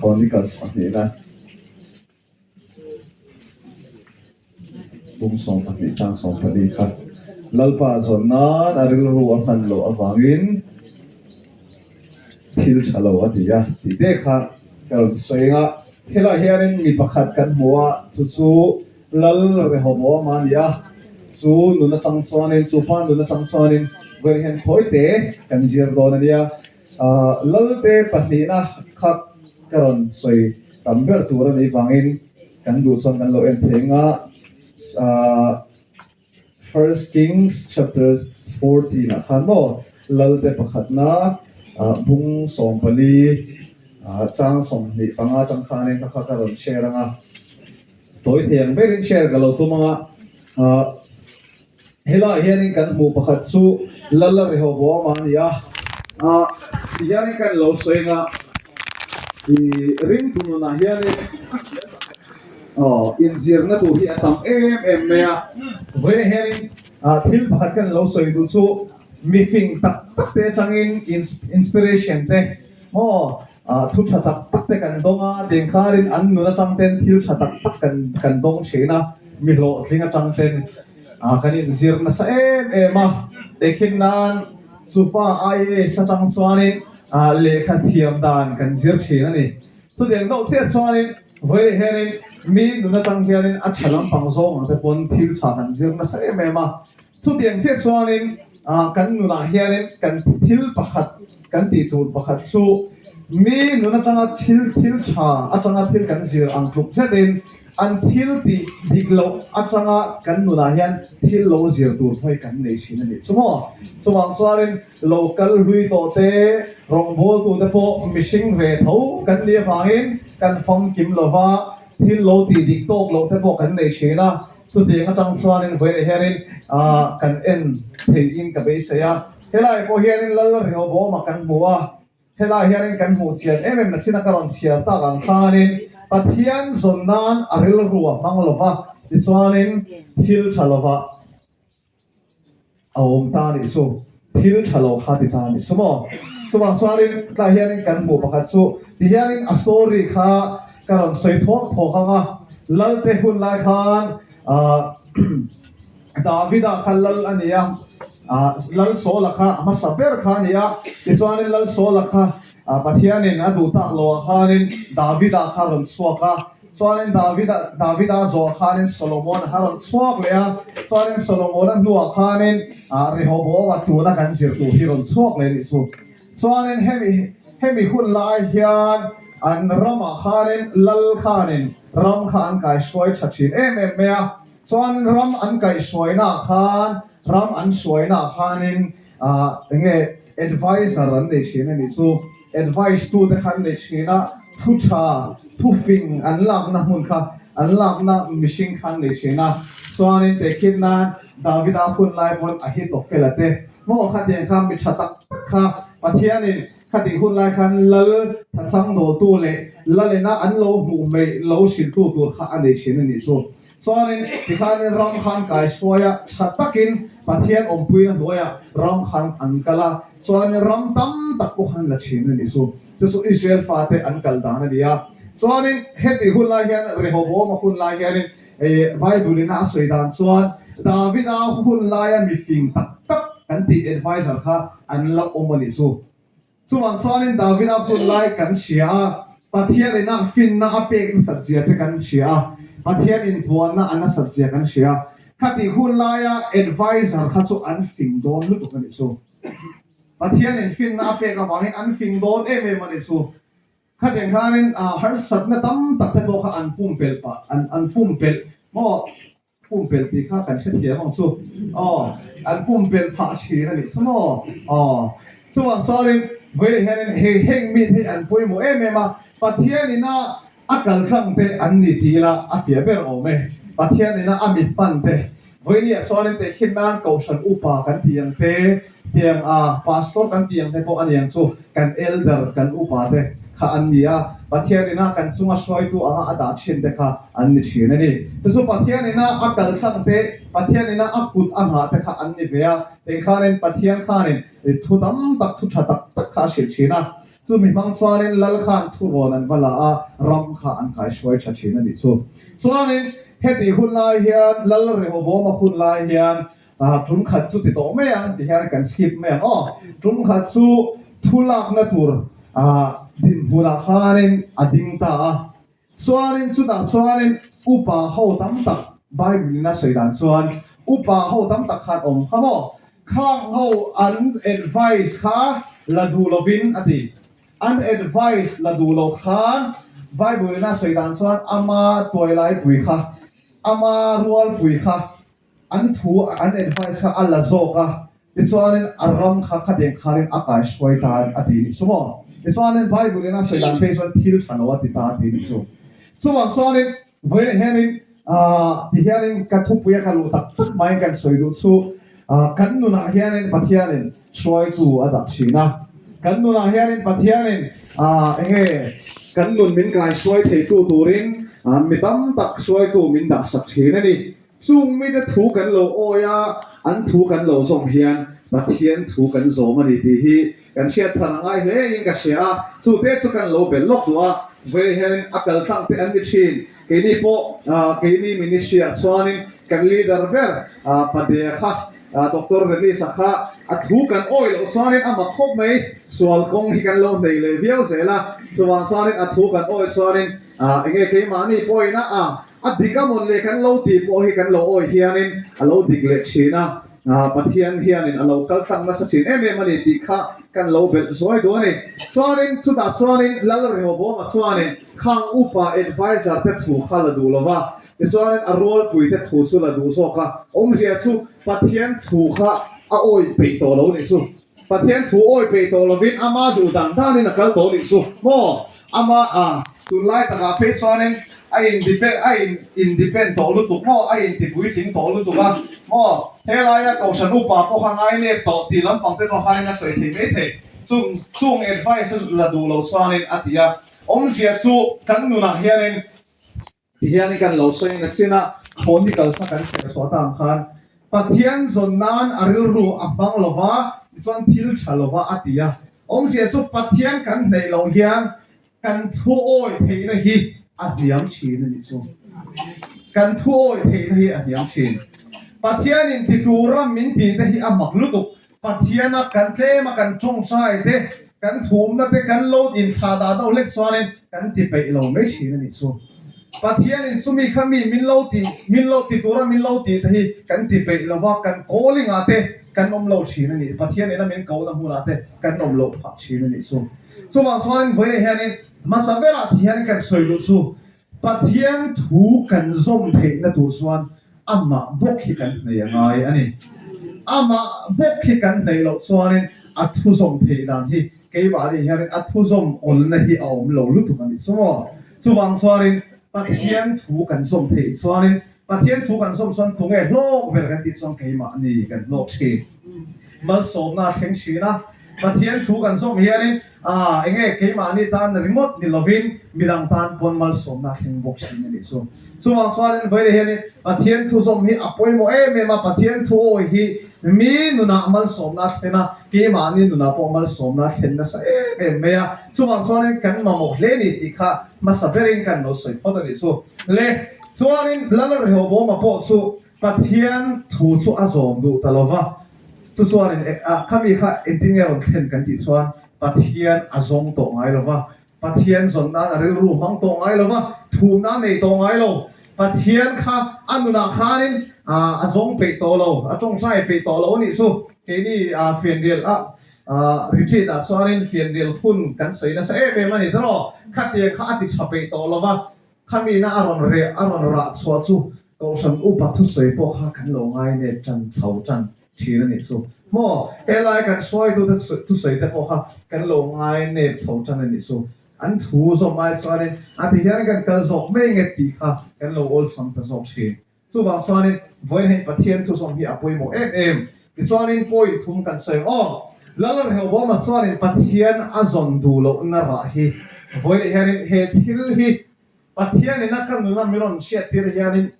Chronicles pahnihna bung 12 chang 14 kha Lalpa zawn nan a rilru a hman loh avangin thil tha lo a ti a tih te kha ka rawn sawi ang a. Helaiah hianin mi pakhat kan hmu a, chu chu Lal Rehoboam a ni a, chu nun atang chuanin chu pa nun atang chuanin vawiin hian khawi te kan zir dawn a nia. Lalte pahnihna kha ka rawn sawi tam ber tur a nih vangin kan duh chuan kan lo en thei ang a. First Kings chapter 14 ah khan maw Lalte pakhatna bung 14 chang 25 atang khanin ka kha ka rawn share ang a. Tawi thei ang berin share ka lo tum ang a. Helaiah hianin kan hmuh pakhat chu Lala Rehoboam a ni a. Tihianin kan lo sawi ang a, ih ringtu nunah hianin aw inzirna tur hi a tam em em mai a. Vawiinah hianin thil pakhat kan lo sawi duh chu mifing tak tak te atangin inspiration te maw Thu tha tak tak te kan dawng a, tiang kharin an nun atang ten thil tha tak tak kan kan dawng thin a, mi hlawhtling atang ten kan inzir nasa em em a. Tehkhin nan chupa IAS atang chuanin lehkha thiam dan kan zir thin a ni. Chutiang deuh chiah chuanin vawiin hianin mi nun atang hianin a tha lampang zawng ang te pawn thil tha kan zir nasa em em a. Chutiang chiah chuanin kan nunah hianin kan thil pakhat kan tih tur pakhat chu mi nun atanga thil thil tha atanga thil kan zir ang tluk zetin an thil tih dik loh atanga kan nunah hian thil lo zir tur pawh hi kan nei thin a nih chu maw. Chuvang chuanin lo kal hlui tawh te, rawngbawltute pawh mihring ve tho kan nih avangin kan famkim lova thil lo tih dik tawk loh te pawh kan nei thin a. Chutiang atang chuanin vawiinah hianin kan en theihin ka beisei a. Helaiah pawh hianin Lal Rehoboam-a kan hmu a, helaiah hianin kan hmuh chian em em nachina ka rawn chhiar tak ang khanin Pathian zawn nan a rilru a hmang lo va, tichuanin thil tha lova A awm ta nih chu, thil tha lo kha ti ta nih chu maw? Chuvang chuanin tlai hianin kan hmuh pakhat chu ti hianin a story kha ka rawn sawi thawk thawk ang a, Lalte hun lai khan Davida kha lal a ni a, Lal Saula kha a hmasa ber kha a ni a, tichuanin Lal Saula kha Pathianin a duh tak loah khanin Davida kha a rawn chhuak a. Chuanin Davida, Davida zawh khanin Solomon a rawn chhuak leh a, chuanin Solomon-a hnuah khanin Rehoboam-a tuna kan zir tur hi rawn chhuak leh nih chu. Chuanin hemi, hemi hun lai hian an ramah khanin lal khanin ram kha an kaihruai tha thin em em mai a, chuanin ram an kaihruainaah khan, ram an hruainaah khanin enge adviser an nei thin a nih chu. Advice tu te kha an nei thin a, thu tha, thu fing an lakna hmun kha an lakna mihring kha an nei thin a. Chuanin tehkhin nan Davida hun lai pawn Ahithophel-a te maw khatiang kha mi tha tak tak kha Pathianin khatih hun lai khan lal thachang dawltu leh lalina an lo hmuh mai lo hrilhtu tur kha a nei thin a nih chu. Chuanin tikhanin ram khan kaihruai a, tha takin Pathian awmpuina hnuaiah ram khan an kal a, chuanin ram tam tak pawh khan la thin a nih chu. Chu chu Israel fate an kal dan a ni a. Chuanin hetih hun lai hian Rehoboam-a hun lai hianin Bible-in a sawi dan chuan Davida hun laia mifing tak tak kan tih adviser kha an la awm a nih chu. Chuvang chuanin Davida hun lai kan hria a, Pathian ina finna a pek nasat zia te kan hria a, Pathian inpuanna a nasat zia kan hria a. Khatih hun laia adviser kha chu an fing dawn lutuk a nih chu. Pathianin finna a pek avangin an fing dawn em em a nih chu. Khatiang khanin harsatna tam tak te pawh kha an pumpelh pah, an pumpelh maw? Pumpelh tih kha kan hrethiam ang chu. Aw, an pumpelh phah thin a nih chu maw? Aw, chuvang chuanin vawiin hianin hei heng mi te hi an pawimawh em em a, Pathian ina a kaltlang te an ni ti ila a fiah ber awm e. Pathian ina a mit hman te, vawiiniah chuanin tehkhin nan Kohhran upa kan tih ang te, tiang a Pastor kan tih ang te pawh a ni ang chu, kan elder, kan upa te kha an ni a, Pathian ina kan chunga hruaitu anga a dah thin te kha an ni thin a ni. Chu chu Pathian ina a kal thlang te, Pathian ina a kut a nghah te kha an ni ve a, tei khanin Pathian khanin thu tam tak, thu tha tak tak kha a hrilh thin a. Chumi hmang chuanin lal khan thurawn an va la a, ram kha an kaihruai tha thin a nih chu. Chuanin hetih hun lai hian Lal Rehoboama hun lai hian tum khat chu ti tawh mai ang ti hian kan skip mai ang aw. Tum khat chu thu lakna tur dinhmunah khanin a ding ta a. Chuanin chutah chuanin upa ho tam tak Bible in a sawi dan chuan upa ho tam tak khan awm kha maw? Khang ho an advice kha la duh lovin a ti. An advice la duh lo khan Bible in a sawi dan chuan ama tuailaipui kha, ama rualpui kha An thu an advice kha a la zawk a, tichuanin a ram kha khatiang khanin a kaihruai ta a ti nih chu maw? Tichuanin Bible in a sawi dan phei chuan thil tha lo a ti ta a ti nih chu. Chuvang chuanin vawiinah hianin ti hianin ka thupui a ka luh tak tak maiin kan sawi duh chu kan nunah hianin Pathianin hruaitu a dah thin a, kan nunah hianin Pathianin eng nge kan nun min kaihruai theitu turin mi tam tak hruaitu min dahsak thin a ni. Chung mite thu kan lo awi a, an thu kan lo zawm hian Pathian thu kan zawm a ni tih hi kan hriat than a ngai hle in ka hria a, chute chu kan lo bel lawk duh a, vawiin hianin a kal tlang te an ni thin. Keini pawh keini ministry ah chuanin kan leader ber Padea kha Doctor Dennis-a kha a thu kan awi loh chuanin a mak khawp mai, sual kawng hi kan lo nei leh viau zel a, chuvang chuanin a thu kan awi chuanin enge keimahni pawhin a A dik a mawn leh kan lo tih pawh hi kan lo awi hianin a lo dik leh thin a, Pathian hianin a lo kal tlang nasa thin em em a ni tih kha kan lo belh zuai duh a ni. Chuanin chutah chuanin Lal Rehoboama chuanin khang upa adviser te thu kha la duh lo va, tichuanin a rualpui te thu chu la duh zawk a, awmzia chu Pathian thu kha a awi peih tawh lo nih chu. Pathian thu awi peih tawh lovin ama duh dan danin a kal tawh nih chu maw? Ama a tunlai takah phei chuanin a independ a in independ tawh lutuk maw? A intipuitling tawh lutuk a maw? Helaia Kohhran upa pawh kha ngai nep tawh tih lampang te pawh khanin a sawi thei mai thei. Chung chung advice la duh lo chuanin a ti a. Awmzia chu kan nunah hianin. Tihian kan lo sawi na chin a, Thawn hi kalsa kan chher chhuah ta ang khan Pathian zawn nan a rilru a hmang lo va, tichuan thil tha lo va a ti a. Awmzia chu Pathian kan hneih loh hian kan thu awi theihna hi a hniam thin a nih chu. Kan thu awi theihna hi a hniam thin. Pathianin ti tura min tihte hi a mak lutuk. Pathiana kan tlema kan tawngtai te, kan thumna te kan lo inthlah dah deuh hlek chuanin kan ti peih lo mai thin a nih chu. Pathianin chumi kha mi min lo ti, min lo ti tura min lo tih te hi kan ti peih lo va, kan calling ah te kan awm lo thin a nih. Pathian ina min kohna hmunah te kan awm loh phah thin a nih chu. Chuvang chuanin vawiinah hianin hmasa berah ti hianin kan sawi luh chu Pathian thu kan zawm theihna tur chuan amah bawk hi kan hneih a ngai a ni. Amah bawk hi kan hneih loh chuanin a thu zawm theih dan hi keimahni hianin a thu zawm awlna hi a awm lo lutuk a nih chu maw? Chuvang chuanin Pathian thu kan zawm theih chuanin Pathian thu kan zawm chuan tunge hlawk ber kan tih chuan keimahni kan hlawk thin. Malsawmna a thleng thin a, Pathian thu kan zawm hianin ah enge keimahni tan ringawt ni lovin midang tan pawn malsawmna a thleng bawk thin a nih chu. Chuvang chuanin vawiin hianin Pathian thu zawm hi a pawimawh em em a, Pathian thu awi hi mi nunah malsawmna a thlen a, keimahni nunah pawh malsawmna a thlen nasa em em mai a, chuvang chuanin kan mamawh hle ni tih kha hmasa berin kan lo sawi phawt a nih chu. Le chuanin Lal Rehoboama pawh chu Pathian thu chu a zawm duh ta lo va, chu chuanin khami kha engtin nge rawn thlen kan tih chuan Pathian a zawng tawh ngai lo va, Pathian zawn nan a rilru hmang tawh ngai lo va, thumna a nei tawh ngai lo. Pathian kha a nunah khanin a zawng peih tawh lo, a tawngtai peih tawh lo a nih chu. Keini fianrial a retreat ah chuanin fianrial hun kan sawi nasa em em a ni tawh. Khatiang kha a ti tha peih tawh lo va, Khamina a rawn reh, a rawn rah chhuah chu Kohhran upa thusawi pawh kha kan lo ngai nep tan chho tan thin a nih chu. Maw, helai kan hruaitute thusawi te pawh kha kan lo ngai nep chho tan a nih chu. An thu zawm ai chuanin a ti hian kan kal zawk mai nge tih kha kan lo awlsam ta zawk thin. Chuvang chuanin vawiin hei Pathian thuzawm hi a pawimawh em em. Tichuanin point thum kan sawi ang aw. Lal Rehoboama chuanin Pathian a zawn duh lohna rah hi vawiin hianin he thil hi Pathianin a ka nuna min rawn hriattir hianin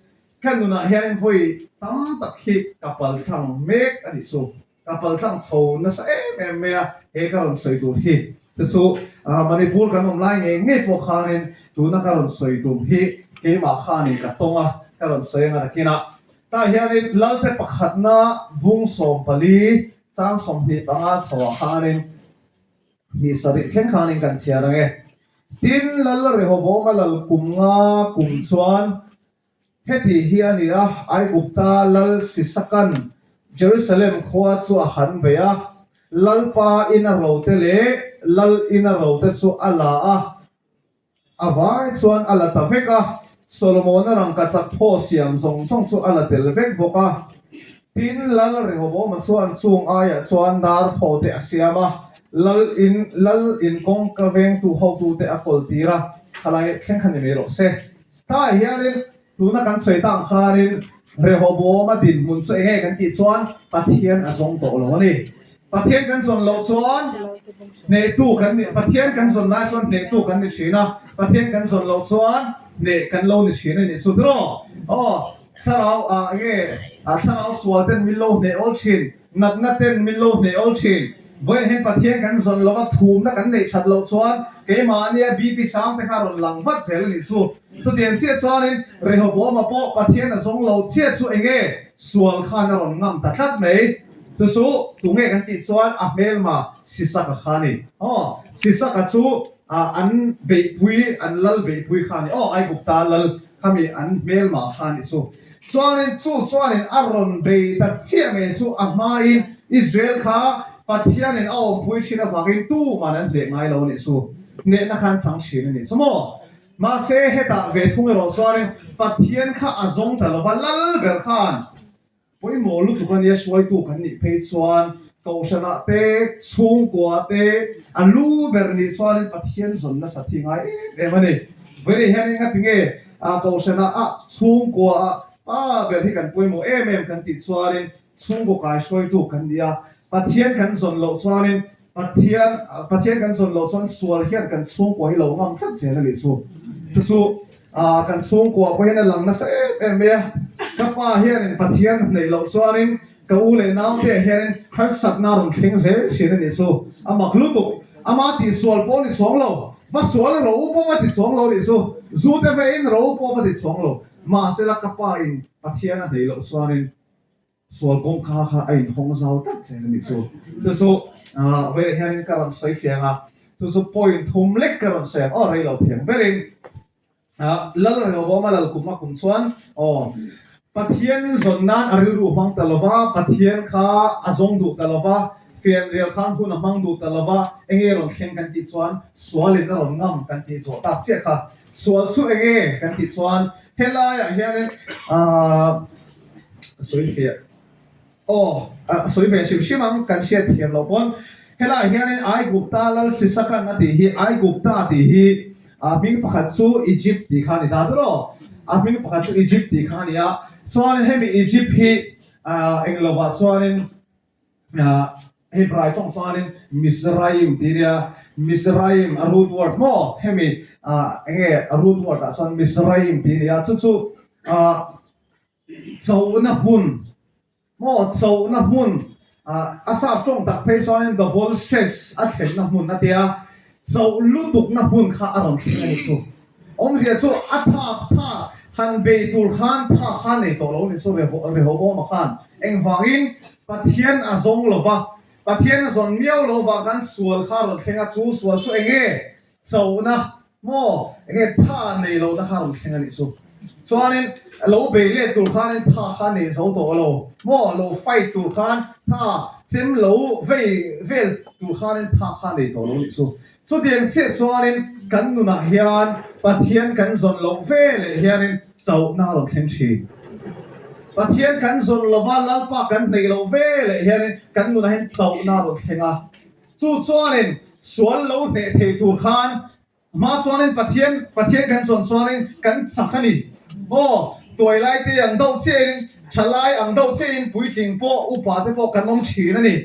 ka nunah hianin vawi tam tak hi ka paltlang mek a nih chu. Ka paltlang chho nasa em em mai a, he ka rawn sawi tur hi. Te chu Manipur kan awm lai ngei ngei pawh khanin tuna ka rawn sawi tum hi keimah khanin ka tawng a, ka rawn sawi anga nakinah. Tah hianin Lalte pakhatna bung 14 chang 25 chhoah khanin hnih sarih thleng khanin kan chhiar ang e. Tin, Lal Rehoboama lal kum nga kum chuan Heti hi a ni a, Aigupta lal Sisakan Jerusalem khua chu a han bei a, Lalpa ina rote leh lal ina rote chu a la a, a vai chuan a la ta vek a, Solomona rangkachak phaw siam zawng zawng chu a la tel vek bawk a. Tin, Lal Rehoboama chuan chung aiah chuan dar phaw te a siam a, lal in lal in kawngka vengtu hotute a kawl tir a, khalai thleng kha ni mai rawh se. Tah hianin tuna kan sawi tak khanin Rehoboam-a dinhmun chu enge kan tih chuan Pathian a zawng tawh lo a ni. Pathian kan zawn loh chuan hnehtu kan ni, Pathian kan zawn lai chuan hnehtu kan ni thin a, Pathian kan zawn loh chuan hneh kan lo ni thin a nih chu tiraw? Aw, thlarau ah enge ah thlarau sual ten min lo hneh awl thin. Natna ten min lo hneh awl thin. Vawiin hian Pathian kan zawn lova thumna kan neih that loh chuan keimahnia BP sang te kha a rawn lang vat zel a nih chu. Chutiang chiah chuanin Rehoboama pawh Pathian a zawng lo chiah chu enge sual khan a rawn ngam ta tlat mai. Chu chu tunge kan tih chuan a hmelma Sisaka kha a ni. Aw, Sisaka chu an beihpui, an lal beihpui kha a ni. Aw, Aigupta lal khami an hmelma kha a nih chu. Chuanin chu chuanin a rawn bei ta chiah mai chu a hmain Israel kha Pathianin a awmpui thin avangin tuman an hneh ngai lo a nih chu. Hnehna kha an chang thin a nih chu maw? Mahse hetah ve thung erawh chuanin Pathian kha a zawng ta lova lal ber khan Pawimawh lutuk a nia hruaitu kan nih phei chuan Kohhranah te, chhungkua te a lu ber nih chuanin Pathian zawn nasa thi ngai em em a ni. Vawiin hianin nga tinge Kohhranah a chhungkua ah pa ber hi kan pawimawh em em kan tih chuanin chhungkaw kai hruaitu kan ni a, Pathian kan zawn loh chuanin Pathian Pathian kan zawn loh chuan sual hian kan chhungkua hi lo ngam tlat zel a nih chu. Chu chu kan chhungkua pawh hian a lang nasa em em mai a. Ka pa hianin Pathian hneih loh chuanin ka u leh naute ah hianin harsatna a rawn thleng zel thin a nih chu. A mak lutuk. Ama tihsual pawh a ni chuang lo. Va sual ro pawh va ti chuang lo a nih chu. Zu te vein ro pawh va ti chuang lo. Mahsela ka pa in Pathian a hneih loh chuanin Sual kawngka kha a inhawng zau tlat zel a nih chu. Chu chu vawiin hianin ka rawn sawi fiang a, chu chu point thum lek ka rawn sawi ang aw, rei lo thiang berin. Lal Rehoboama lal kum a kum chuan aw Pathian zawn nan a rilru hmang ta lo va, Pathian kha a zawng duh ta lo va, fianrial khan hun a hmang duh ta lo va, enge rawn thleng kan tih chuan sualin a rawn ngam kan tih zawh tak chiah kha. Sual chu enge kan tih chuan helaiah hianin Sawi fiah. Aw, a sawi ve hrim hrim ang, kan hriat thiam loh pawn. Helaiah hianin Aigupta lal Sisakan a tih hi, Aigupta tih hi a hming pakhat chu Egypt tih kha a ni ta tawh aw. A hming pakhat chu Egypt tih kha a ni a. Chuanin hemi Egypt hi eng lovah chuanin Hebrai tawng chuanin Mizraim tih a nia. Mizraim a root word maw? Hemi enge a root word ah chuan Mizraim tih a ni a. Chu chu Chauhna hmun maw chauhna hmun a sap tawng tak phei chuanin double stress a thlenna hmun a tia chauh lutukna hmun kha a rawn thleng a ni chu. Awmzia chu a thak tha han bei tur khan tha kha nei tawh lo a ni chu Rehoboama khan engvangin Pathian a zawng lo va, Pathian a zawn miau lo vang khan sual kha a rawn thleng a, chu sual chu eng nge Chauhna maw enge tha nei lohna kha rawn thleng a nih chu. Chuanin lo bei let tur khanin tha kha nei zo tawh lo maw, lo fight tur khan tha chem lo vei vel tur khanin tha kha nei tawh lo nih chu. Chutiang chiah chuanin kan nunah hian Pathian kan zawn loh ve leh hianin chauhna a rawn thleng thin. Pathian kan zawn lova Lalpa kan hneih loh ve leh hianin kan nunah hian chauhna a rawn thleng a. Chu chuanin sual lo hneh thei tur khan hma chuanin Pathian Pathian kan chuan chuanin kan chak a ni. Aw, tuai lai te ang deuh chiahin, tha lai ang deuh chiahin puitling pawh upa te pawh kan awm thin a ni.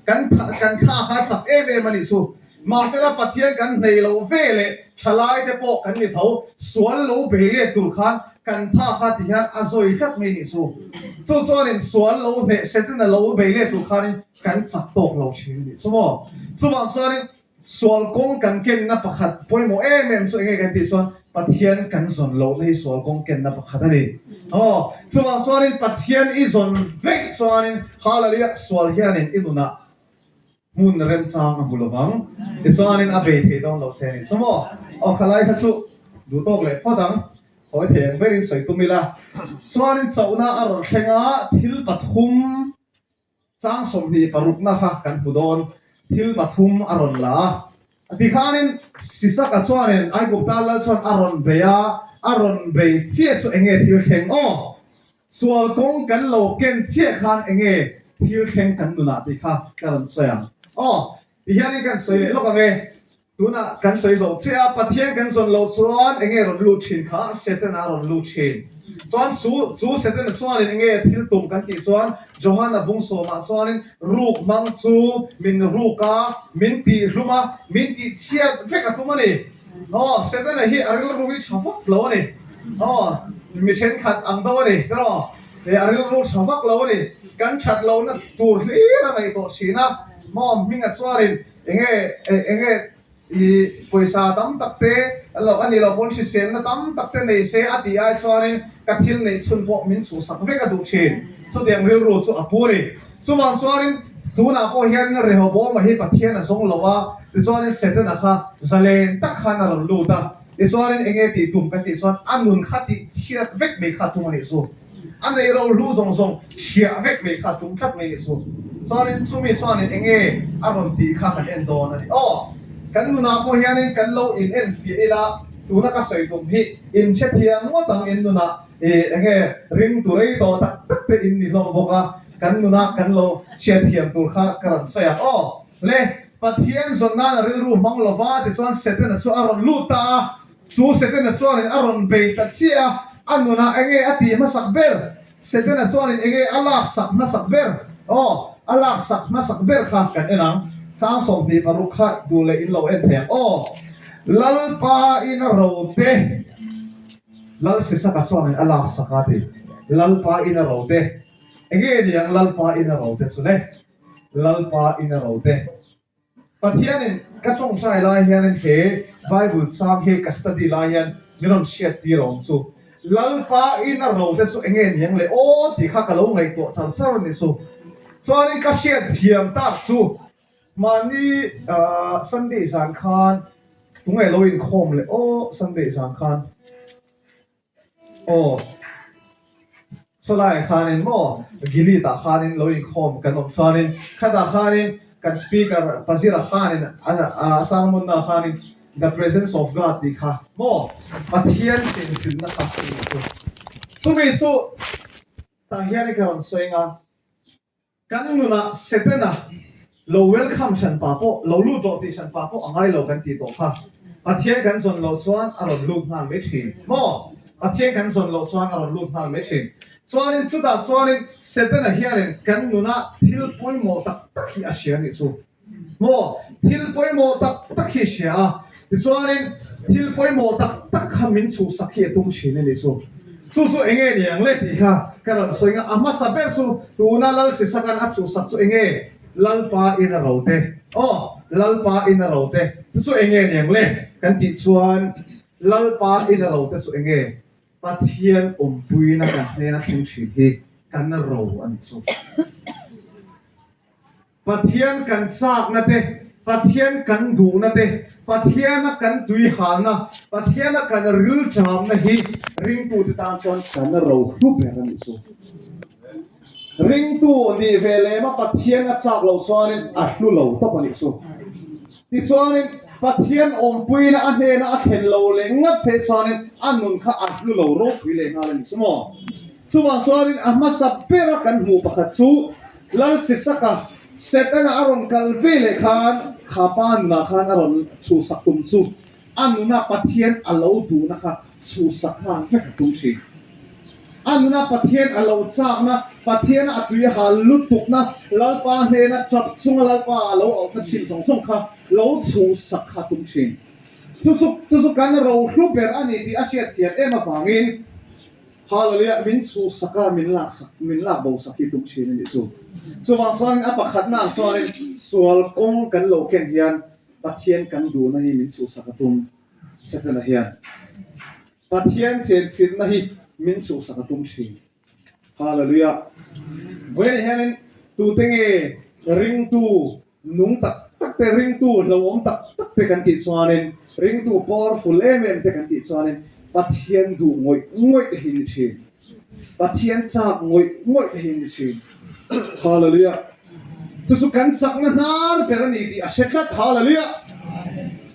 Kan kan thla kha a chak em em a nih chu. Mahsela Pathian kan hneh loh ve leh tha lai te pawh kan ni tho. Sual lo bei let tur khan kan tha kha ti hian a zawi tlat mai nih chu. Chu chuanin sual lo hneh setin a lo bei let tur khanin Kan chak tawk lo thin a nih chu maw? Chuvang chuanin Sual kawng kan kenna pakhat pawimawh em em chu enge kan tih chuan Pathian kan zawn lohna hi sual kawng kenna pakhat a ni. Aw, chuvang chuanin Pathian i zawn veih chuanin Hallelujah sual hianin i nunah hmun remchang a hmu lovang. Tichuanin a bei thei dawn lo che a ni. Chu maw? Aw, khalai kha chu duh tawk leh phawt ang. Hawi thei ang berin sawi tum ila. Chuanin chauhna a rawn thleng a, thil pathum Chang 26 na kha kan hmu dawn, thil pathum a rawn la a. Tikhanin Sisaka chuanin Aigupta lal chuan a rawn bei a, a rawn bei chiah chu enge thil thleng aw? Sual kawng kan lo ken chiah khan enge thil thleng kan nunah tih kha ka rawn sawi ang aw. Tihianin kan sawi leh lawk ang e. Tunah kan sawi zawh chiah a, Pathian kan zawn loh chuan enge rawn lut thin kha Setana a rawn lut thin. Chuan chu chu Setana chuanin enge thil tum kan tih chuan Johana bung sawmah chuanin ruk hmang chu min ruk a, min tih hlum a, min tih chhiat vek a tum a ni. Aw, Setana hi a rilru hi tha vak lo a ni. Aw, mi thenkhat ang deuh a ni tiraw? He a rilru tha vak lo a ni. Kan that lohna tur hlir a ngaihtuah thin a, maw hminga chuanin Enge enge i pawisa tam tak te loh a nih loh pawn hriselna tam tak te nei se a tih ai chuanin ka thil neih chhun pawh min chhuhsak vek a duh thin. Chutiang rilru chu a pu a ni. Chuvang chuanin tunah pawh hian Rehoboama hi Pathian a zawng lo a, tichuanin Setana kha zalen tak khan a rawn lut a, tichuanin enge tih tum kan tih chuan a nun kha tih chhiat vek mai kha a tum a nih chu. A neih ro hlu zawng zawng chhiah vek mai kha tum tlat mai nih chu. Chuanin chumi chuanin enge a rawn tih kha kan en dawn a ni. Aw, kan nunah pawh hianin kan lo in en fiah ila, tuna ka sawi tum hi in hrethiam ngawt ang in nunah ih enge ring tu rei tawh tak tak te in ni hlawm bawk a, kan nunah kan lo hriatthiam tur kha ka rawn sawi ang. Aw, le, Pathian zawn nan a rilru hmang lova tichuan Setana chu a rawn lut ta a. Chu Setana chuanin a rawn bei ta chiah a, a nunah enge a tih hmasak ber? Setana chuanin enge a laksak hmasak ber? Aw, a laksak hmasak ber kha kan en ang. Chang 26 kha duh leh in lo en thei ang. Aw, Lalpa in a ro te, Lal Sisaka chuanin a laksak a ti. Lalpa in a ro te. Enge ni ang Lalpa in a ro te chu le? Lalpa in a ro te. Pathianin ka tawngtai lai hianin he Bible chang hi ka study lai hian min rawn hriat tir a awm chu. Lalpa in a ro te chu enge niang le aw tih kha ka lo ngaihtuah char char a nih chu. Chuanin ka hriat thiam tak chu mahni Sunday zan khan tunge lo inkhawm le aw Sunday zan khan. Aw, sawlaiah khanin maw Gilead ah khanin lo inkhawm kan awm chuanin khatah khanin kan speaker Pazira khanin a sermon na khanin the presence of God tih kha maw Pathian chenchilhna kha a ni chu. Chumi chu tah hian ka rawn sawi anga. Kan nunah Setana lo welcome hran pa pawh, lo lut rawh tih hran pa pawh a ngai lo kan tih tawh kha. Pathian kan zawn loh chuan a rawn lut nghal mai thin maw? Pathian kan zawn loh chuan a rawn lut nghal mai thin. Chuanin chutah chuanin Setana hianin kan nunah thil pawimawh tak tak hi a hria nih chu. Maw? Thil pawimawh tak tak hi a hria a, tichuanin thil pawimawh tak tak kha min chhuhsak hi a tum thin a nih chu. Chu chu enge ni ang le tih kha ka rawn sawi nga, a hmasa ber chu tuna Lal Sisakan a chhuhsak chu enge? Lalpa in a ro te. Aw, Lalpa in a ro te. Chu chu enge ni ang le kan tih chuan Lalpa in a ro te chu enge? Pathian awmpuina kan hnena thleng thin hi kan ro a nih chu. Pathian kan chakna te, Pathian kan duhna te, Pathiana kan tuihalna, Pathiana kan rilṭamna hi ringtute tan chuan kan rohlu ber a nih chu. Ringtu nih ve lema Pathian a chak loh chuanin a hlu lo tawp a nih chu. Tichuanin Pathian awmpuina a hnena a thlen lo leh ngat phei chuanin a nun kha a hlu lo ropui leh nghal a nih chu maw. Chuvang chuanin a hmasa bera kan hmuh pakhat chu Lal Sisaka, Setana a rawn kal ve leh khan kha pa nunah khan a rawn chhuhsak tum chu a nuna Pathian a lo duhna kha chhuhsak nghal vek a tum thin. A nuna Pathian a lo chakna, Pathiana a tui a hal lutukna, Lalpa hnena tap chunga Lalpa a lo auhna thin zawng zawng kha lo chhuhsak kha a tum thin. Chu chu chu chu kan rohlu ber a ni tih a hriatchian em avangin, Hallelujah, min chhuhsak a, min laksak, min lak bo sak hi tum thin a nih chu. Chuvang chuanin a pakhatnaah chuanin sual kawng kan lo ken hian Pathian kan duhna hi min chhuhsak a tum Setana hian. Pathian chenchilhna hi min chhuhsak a tum thin. Hallelujah! Vawiinah hianin tute nge ringtu nung tak tak te, ringtu hlauhawm tak tak te kan tih chuanin, ringtu powerful em em te kan tih chuanin Pathian duh ngawih ngawih te hi ni thin. Pathian chak ngawih ngawih te hi ni thin. Hallelujah! Chu chu kan chakna hnar ber a ni tih a hre tlat. Hallelujah!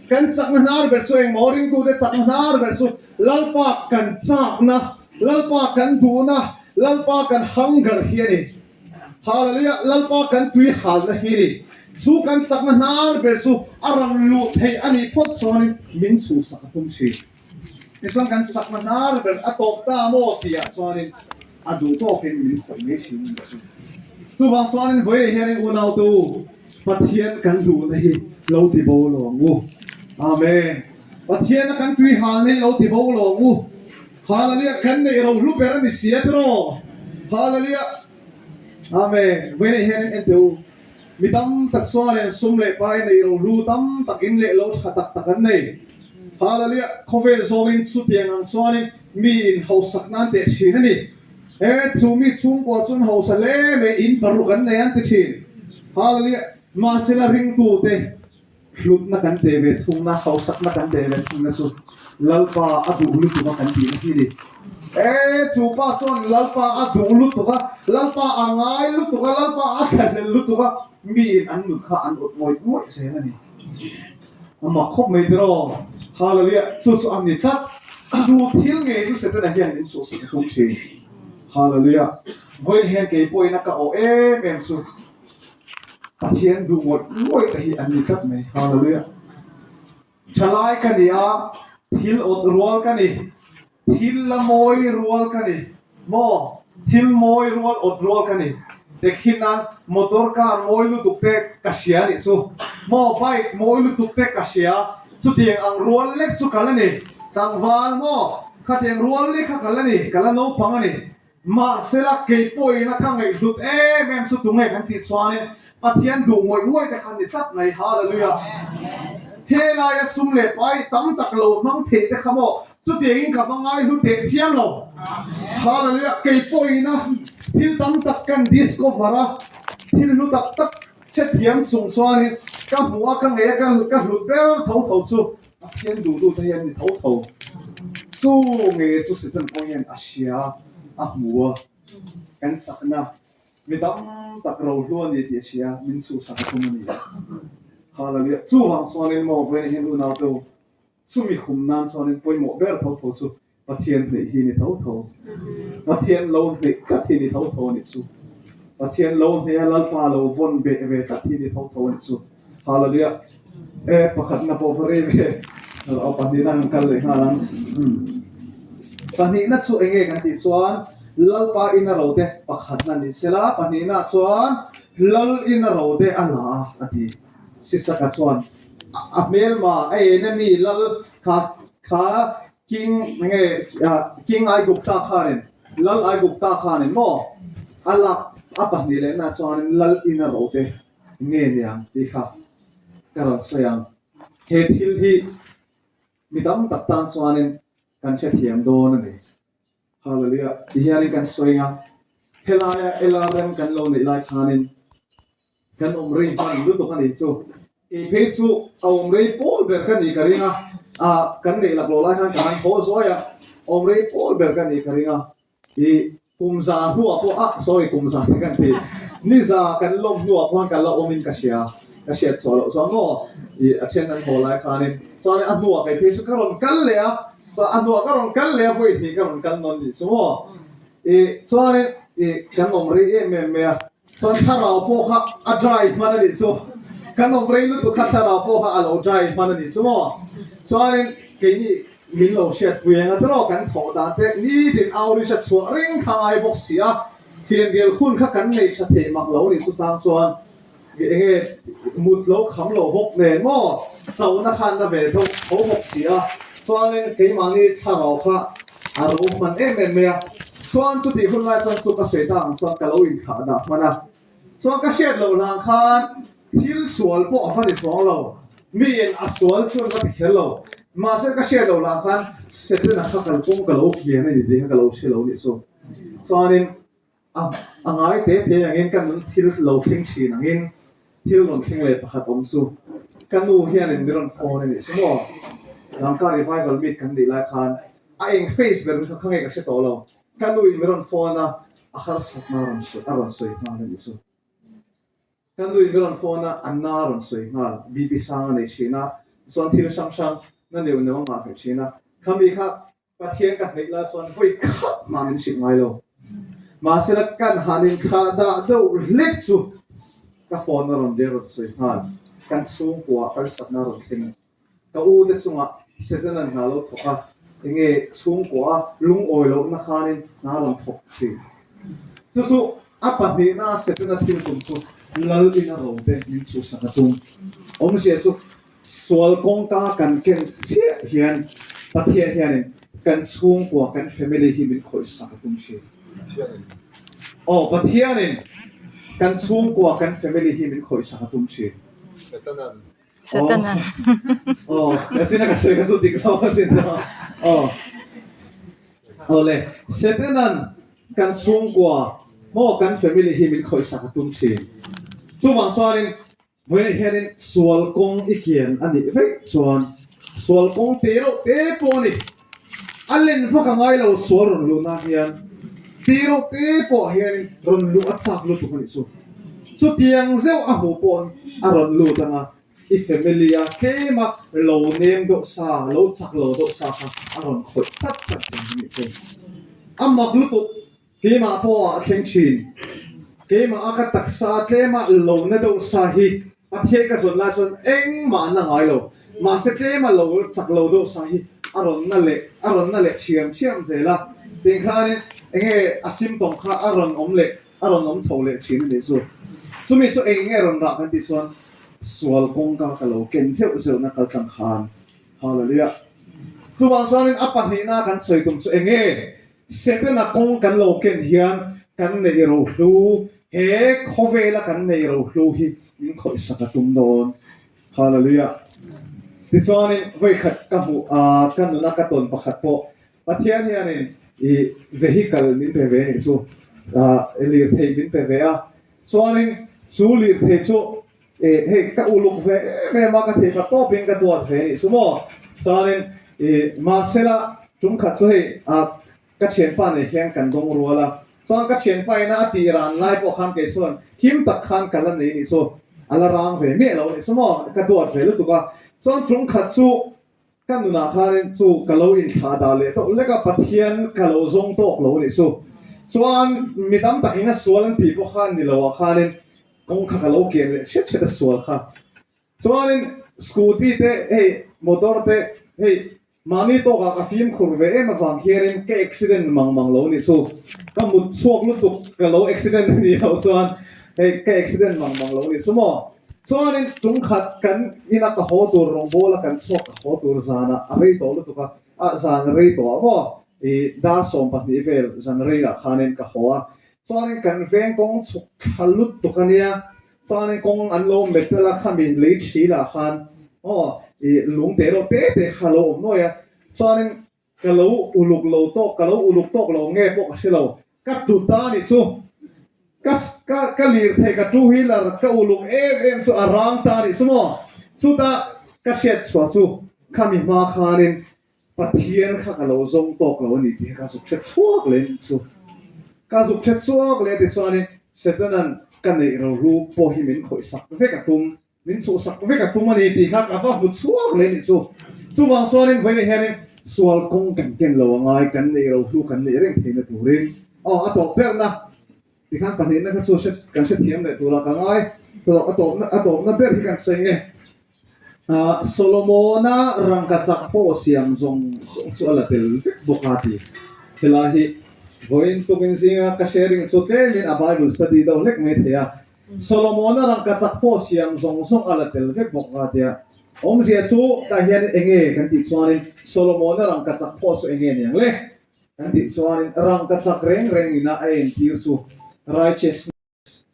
Kan chakna hnar ber chu engmaw? Ringtute chakna hnar ber chu Lalpa kan chakna, Lalpa kan duhna, Lalpa kan hunger hi a ni. Hallelujah! Lalpa kan tui halna hi a ni. Chu kan chakna hnar ber chu a rawn luh theih a nih phawt chuanin min chhuhsak a tum thin. Tichuan kan chakna hnar ber a tawp ta maw tihah chuanin a duh tawkin min khawih mai thin a nih chu. Chuvang chuanin vawiin hianin unautu Pathian kan duhna hi lo ti bo lo ang u. Amen. Pathiana kan tui halna hi lo ti bo lo ang u. Hallelujah kan neih ro hlu ber a ni si a tiraw. Hallelujah. Amen. Vawiin hianin en teh u. Mi tam tak chuanin sum leh pai neih ro hlu tam tak in leh lo tha tak tak an nei. Hallelujah. Khawvel zawngin chutiang ang chuanin mi in hausak nan teh thin a ni. He chu mi chhungkua chuan hausa hle mai in paruk an nei an ti thin. Hallelujah. Mahsela ringtute Hlutna kan teh ve thungna, hausakna kan teh ve thungna chu Lalpa a duh lutuk a kan tihna hi ni. E, chu pa chuan Lalpa a duh lutuk a, Lalpa a ngai lutuk a, Lalpa a thlahlel lutuk a, miin an nut kha an awt ngawih ngawih zel a ni. A mak khawp mai tiraw? Hallelujah! Chu chu a ni tlat. Chu thil ngei chu Setana hian min suhsuh a tum thin. Hallelujah! Vawiin hian kei pawhin a ka awh em em chu. Pathian duh ngawih ngawih te hi an ni tlat mai. Hallelujah. Thalai ka ni a, thil awt rual ka ni, thil la mawi rual ka ni, maw thil mawi rual awt rual ka ni. Tekhin a motor car mawi lutuk te ka hria nih chu, maw bike mawi lutuk te ka hria, chutiang ang rual lek chu ka la ni, tlangval maw khatiang rual lek kha ka la ni, ka la naupang a ni. Mahsela, kei pawhin a ka ngaihhlut em em chu tunge kan tih chuanin Pathian duh ngawih ngawih te kha ni tlat mai. Hallelujah! Helaia sum leh pai tam tak lo hmang theih te kha maw chutiangin ka va ngaihlu teh chiam lo. Hallelujah! Kei pawhin a thil tam tak kan discover a, thil hlu tak tak hrethiam chung chuanin ka hmuh a, ka ngei a, ka hlut ber tho tho chu Pathian duhtu te hi an ni tho tho. Chu nge chu Satan pawh hian a hria a, a hmu a, kan chakna mi tam tak rohlu a ni tih a hria, min chhuhsak a tum a ni. Hallelujah. Chuvang chuanin maw vawiin hian unaute u, chumi hum nan chuanin pawimawh ber tho tho chu Pathian hneih hi ni tho tho. Pathian lo hneih tlat hi ni tho tho a nih chu. Pathian lo hneih a Lalpa lo vawn beh ve tlat hi ni tho tho a nih chu. Hallelujah. E pakhatna pawh va rei ve. Aw pahnihna kan kal leh nghal ang. Pahnihna chu eng nge kan tih chuan Lalpa in a ro te pakhatna ni sela pahnihna chuan Lal in a ro te a la a a ti. Sisaka chuan a hmelma a en a mi Lal kha kha King nge King Aigupta khanin Lal Aigupta khanin maw a lak a pahnih leh na chuanin Lal ina ro te nge niang tih kha ka rawn sawi ang. He thil hi mi tam tak tan chuanin kan hrethiam dawn a ni. Hallelujah ti hianin kan sawi ang a, helaia LRM kan lo neih lai khanin Kan awm rei hman lutuk a nih chu. Kei phei chu a awm rei pawl ber ka nih ka ring a, ah kan neih laklawh lai khan ka han thaw zuai a, awm rei pawl ber ka nih ka ring a, ih kum za hnuah pawh ah sorry kum za te kan ti, ni za kan lawm hnuah pawh khan ka la awmin ka hria, ka hriat chhuah loh chuan maw ih a then an haw lai khanin chuanin a hnuah kei phei chu ka rawn kal leh a, chuan a hnuah ka rawn kal leh a vawi hnih ka rawn kal nawn nih chu maw ih chuanin ih kan awm rei em em mai a. Chuan thlarau pawh kha a dry hman a nih chu. Kan awm rei lutuk kha thlarau pawh kha a lo dry hman a nih chu maw. Chuanin keini min lo hriatpui eng a tiraw kan thawh dan te nitin outreach a chhuah reng kha ngai bawk si a, fianrial hun kha kan nei tha thei mak lo nih chu chang chuan eng nge mut lo kham lo bawk nen maw chauhna khan na ve deuh tho bawk si a. Chuanin keimahni thlarau kha a ro hman em em mai a, chuan chutih hun lai chuan chu ka sawi tak ang chuan ka lo inthlah dah hman a, chuan ka hriat loh hlang khan thil sual pawh a va ni chuang lo. Miin a sual chuan ka ti kher lo. Mahse ka hriat loh lah khan Setana kha kalkawng ka lo kian a ni tih kha ka lo hre lo nih chu. Chuanin a a ngai te te angin ka nun thil lo thleng thin angin thil rawn thleng leh pakhat awm chu ka nu hianin min rawn phone a nih chu maw. Lanka revival meet kan nih lai khan a eng face ber kha kha nge ka hre tawh lo. Ka nuin min rawn phone a, a harsatna a rawn a rawn sawi nghal a nih chu. Ka nui min rawn phone a, a na rawn sawi nghal, BP sang a nei thin a, chuan thil hrang hrang na neuh neuh a ngah ve thin a, khami kha Pathian ka hneih lai chuan vawi khat mah min hrilh ngai lo. Mahsela kan han inthlah dah deuh hlek chu ka phone a rawn vel rawn sawi nghal, kan chhungkua harsatna a rawn thleng. Ka u te chungah Setana'n hna lo thawk a, enge chhungkua a lungawi lohna khanin hna rawn thawk thin. Chu chu a pahnihna a Setana thil tum chu Lal ina ro te min chhuhsak a tum. Awmzia chu sual kawngka kan ken chiah hian Pathian hianin kan chhungkua, kan family hi min khawihsak a tum thin. Aw, Pathianin kan chhungkua, kan family hi min khawihsak a tum thin. Satana. Aw, asina ka sawi ka chu dik zawk asin aw. Aw le, Satanan kan chhungkua maw kan family hi min khawihsak a tum thin. Chuvang chuanin vawiin hianin sual kawng i kian a nih vek chuan sual kawng te reuh te pawh a ni. A len vak a ngai lo sual rawn luh nan hian ti reuh te pawh hianin rawn luh a chak lutuk a nih chu. Chutiang zeuh a hmuh paw'n a rawn lut ang a, i family a tlema lo nem deuh sa, lo chak lo deuh sa kha a rawn khawih chat chat chang a nih chu. A mak lutuk Keimah pawh a thleng thin. Keimah a ka taksa tlema lo na deuh sa hi Pathian ka zawn lai chuan engmah na ngai lo. Mahse tlema lo chak lo deuh sa hi a rawn na leh a rawn na leh thiam thiam zel a. Tih khanin enge a symptom kha a rawn awm leh a rawn awm chho leh thin a nih chu. Chumi chu eng nge rawn rah kan tih chuan sual kawngka ka lo ken zeuh zeuh na kaltlang khan Hallelujah. Chuvang chuanin a pahnihna kan sawi tum chu enge? Setana kawng kan lo ken hian kan neih rohlu, he khawvela kan neih rohlu hi min khawihsak a tum dawn. Hallelujah. Tichuanin vawikhat ka hmuh a, ka nuna ka tawn pakhat pawh Pathian hianin i vehicle min pe ve anih chu, lirthei min pe ve a. Chuanin chu lirthei chu Eh hei ka uluk ve em em a, ka thei pa tawpin ka duat ve anih chu maw? Chuanin ih mahsela tum khat chu hei ah ka thianpa nei hian kan dawng rual a, chuan ka thianpa ina a tih ran lai pawh khan kei chuan him tak khan ka la nei anih chu, a la rang ve miah lo anih chu maw? Ka duat ve lutuk a, chuan tum khat chu Ka nunah khanin chu ka lo inthlah dah leh tawh lek a, Pathian ka lo zawng tawk lo anih chu. Chuan mi tam takin a sual an tih pawh khan ni lo ah khanin kawng kha ka lo kian leh hret hret a sual kha. Chuanin scooty te hei motor te hei mahni tawkah ka fimkhur ve em avang hianin ka accident mang mang lo anih chu. Ka mut chhuak lutuk ka lo accident anih loh chuan hei ka accident mang mang lo anih chu maw. Chuanin tum khat kan ina ka haw tur rawngbawla kan chhuak ka haw tur zanah a rei tawh lutuk a, a zan rei tawh ah maw i dar 12 vel zan rei ah khanin ka haw a, chuanin kan veng kawng chhuk thla lutuk a nia, chuanin kawng an lo metal a khami lei thil ah khan aw i lung te erawh te te kha a lo awm nuai a, chuanin ka lo uluk lo tawk ka lo uluk tawk lo nge pawh ka hre lo. Ka tut ta anih chu. Ka ka ka lirthei ka two wheeler ka uluk em em chu a rang ta anih chu maw. Chutah ka hriat chhuah chu khami hma khanin Pathian kha ka lo zawng tawk lo anih tih kha ka zuk hre chhuak leh anih chu. Ka zuk hre chhuak leh tichuanin Setana'n ka neih rohlu pawh hi min khawih sak vek a tum. Min chhuhsak vek a tum a ni tih kha ka va hmu chhuak leh nih chu. Chuvang chuanin vawiin hianin sual kawng kan ken lo a ngai, kan neih ro hlu kan neih reng theihna turin aw a tawp berna tikhan pahnihna kha chu hre kan hrethiam leh tura ka ngai. A tawpna a tawpna ber hi kan sawi nge ah Solomona rangkachak pawh siam zawng zawng chu a la tel vek bawk a ti. Helai hi vawiin tukin zinga ka sharing chu tlemin a Bible study deuh hlek mai thei a. Solomona rangkachak pawh siam zawng zawng a la tel vek bawk a tia. Awmzia chu tah hian enge kan tih chuanin Solomona rangkachak pawh chu enge niang le? Kan tih chuanin rangkachak reng reng ina a entir chu righteousness,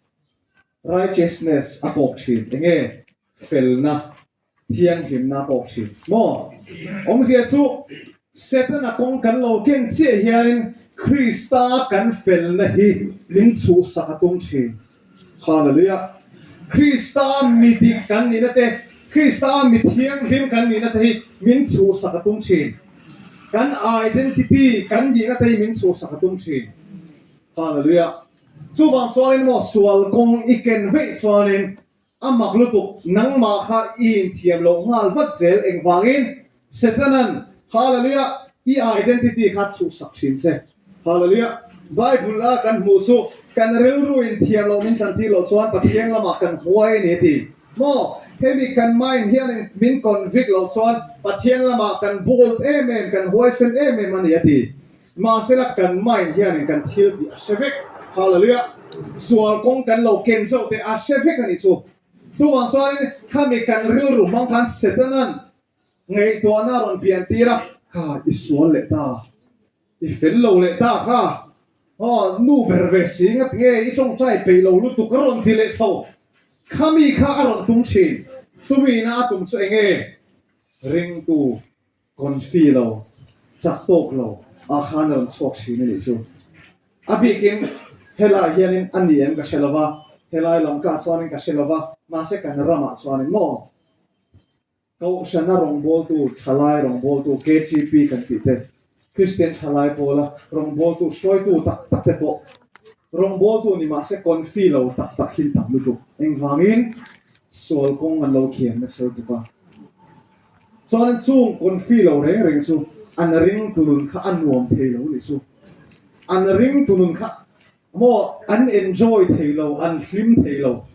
righteousness a kawk thin. Enge felna? Thianghlimna pawh thin maw? Awmzia chu Setana kawng kan lo ken chiah hianin Krista kan felna hi min chhuhsak a tum thin. Hallelujah! Krista mi dik kan nihna te, Krista mi thianghlim kan nihna te hi min chhuhsak a tum thin. Kan identity kan nihna te hi min chhuhsak a tum thin. Hallelujah! Chuvang chuanin maw sual kawng i ken veih chuanin A mak lutuk, nangmah kha i inthiam loh nghal vat zel engvangin Setanan, Hallelujah, i identity kha chhuhsak thin che. Hallelujah. Bible a kan hmuh chu kan rilru inthiam loh min chantir loh chuan Pathian lamah kan huai a ni a ti. Maw? Hemi kan mind hianin min convict loh chuan Pathian lamah kan bold em em, kan huaisen em em a ni a ti. Mahsela kan mind hianin kan thil tih a hre vek. Hallelujah! Sual kawng kan lo ken zauh te a hre vek a nih chu. Chuvang chuanin khami kan rilru hmang khan Setanan ngaihtuahna a rawn pian tir a, Kha i sual leh ta, i fel lo leh ta kha, aw nu ber ve si ngat nge i tawngtai peih lo lutuk a rawn ti leh chho. Khami kha a rawn tum thin. Chumi ina a tum chu eng nge? Ringtu. Confi lo, chak tawk lo ah khan a rawn chhuak thin a nih chu. A bikin helai hianin a ni em ka hre lo va, helai lam kah chuanin ka hre lo va, mahse kan ramah chuanin maw Kohhrana rawngbawltu, thalai rawngbawltu, KTP kan tih te, Kristian thalai pawla rawngbawltu hruaitu tak tak te pawh rawngbawltu ni mahse confi lo tak tak hi tam lutuk. Engvangin sual kawng an lo khian nasa lutuk a. Chuanin chung confi lo reng reng chu an ring tunun kha a nuam thei lo nih chu. An ring tunun kha maw an enjoy thei lo, an hlim thei lo.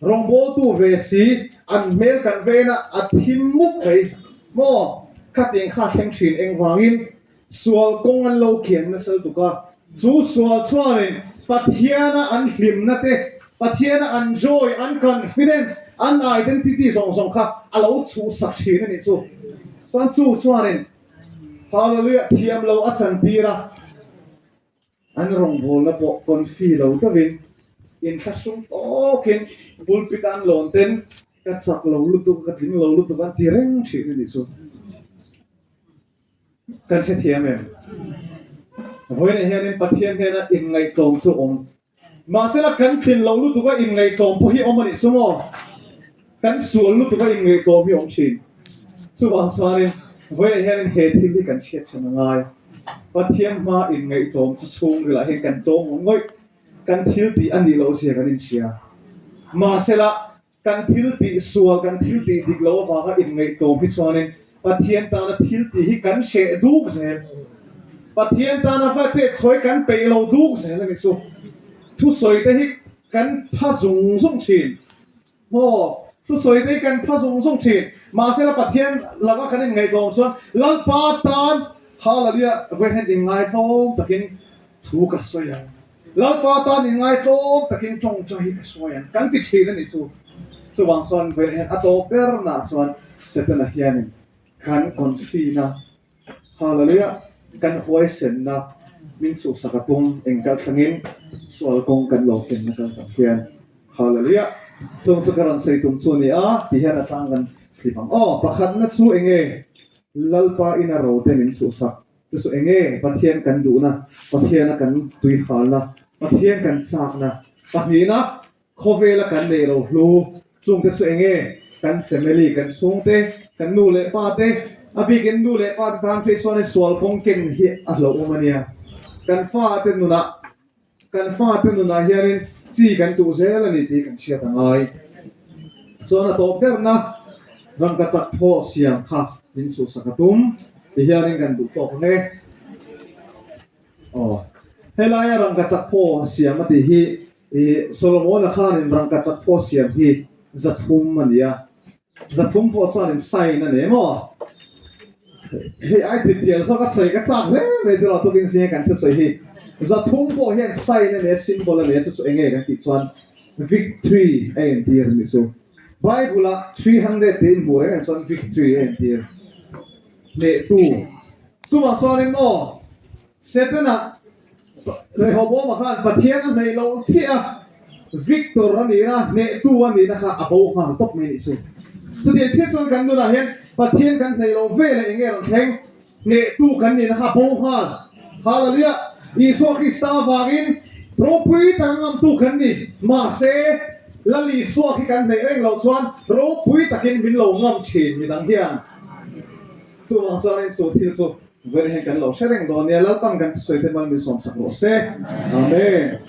Rawngbawltu ve si an hmel kan ven a, a thim mup mai maw khatiang kha thleng thin engvangin sual kawng an lo kian nasa lutuk a, chu sual chuanin Pathiana an hlimna te, Pathiana an joy, an confidence, an identity zawng zawng kha a lo chhuhsak thin a nih chu. Chuan chu chuanin Hallelujah thiam lo a chantir a, an rawngbawlna pawh confi lo deuhin inthlahrung tawkin pulpit an lawn ten ka chak lo lutuk, ka tling lo lutuk an ti reng thin a nih chu. Kan hrethiam em? Vawiinah hianin Pathian hnena inngaihtlawm chu awm. Mahsela kan tlin lo lutuka inngaihtlawm pawh hi awm a nih chu maw? Kan sual lutuka inngaihtlawm hi awm thin. Chuvang chuanin vawiinah hianin he thil hi kan hriat thin a ngai. Pathian hmaa inngaihtlawm chu chhungrilah hian kan tlawm ngawih ngawih. Kan thil tih a nih loh zia kan inhria. Mahsela Kan thil tih sual, kan thil tih dik lo avanga inngaihtlawm hi chuanin Pathian tana thil tih hi kan hreh duk zel. Pathian tana va chet chhuai kan peih lo duk zel a ni chu. Thusawi te hi kan pha zung zung thin. Maw? Thusawi te hi kan pha zung zung thin. Mahsela Pathian laka kan inngaihtlawm chuan Lalpa tan Hallelujah vawiin inngaihtlawm takin thu ka sawi ang. Lalpa tan in ngaitlawm takin tawngtai hi ka sawi ang kan ti thin a nih chu. Chuvang chuan vawiin hian a tawp ber nah chuan Setana hianin kan confina, Hallelujah, kan huaisenna min chhuhsak a tum eng kal thlangin sual kawng kan lo kenna kal tak hian Hallelujah chung chu ka rawn sawi tum chu a ni a ti hian a tlang kan thlip ang. Aw pakhatna chu enge Lalpa ina rote min chhuhsak Chu chu enge Pathian kan duhna, Pathiana kan tuihalna, Pathian kan chakna pahnihna khawvela kan neih lo hlu chungte chu enge kan family, kan chhungte, kan nu leh pa te, a bikin nu leh pa te tan phei chuan sual kawng ken hi a hlauhawm a nia. Kan fate nunah Kan fate nunah hianin chi kan tuh zel a ni tih kan hriat a ngai. Chuan a tawp berna rangka chak phaw siam kha min chhuhsak a tum ti hianin kan duh tawk ang e. Aw, helaia rangka chak phaw siam a tih hi i Solomon-a khanin rangka chak phaw siam hi 300 a ni a. 300 pawh chuanin sign a nei maw? Hei ai chi chian zawk a sawi ka chak hle mai chu lo tukin zinga kan thusawi hi. 300 pawh hian sign a nei a, symbol a nei a, chu chu eng nge kan tih chuan victory a entir a nih chu. Bible ah 300 tih inhmuh reng reng chuan victory a entir. Hnehtu. Chuvang chuanin maw Setana Rehoboama khan Pathian a hnaih loh chiah a, Victor a nihna, hnehtu a nihna kha a bo nghal tawp mai nih chu. Chutiang chiah chuan kan nunah hian Pathian kan hneih loh ve leh eng nge rawn thleng? Hnehtu kan nihna kha bo nghal. Hallelujah! Isua Krista avangin ropui taka ngamtu kan ni. Mahse, Lal Isua khi kan hneih reng loh chuan ropui takin min lo ngam thin midang hian. Chuvang chuanin chu thil chu vawiin hian kan lo hre reng dawn nia. Lalpan kan thusawi te mal min sawmsak rawh se. Amen.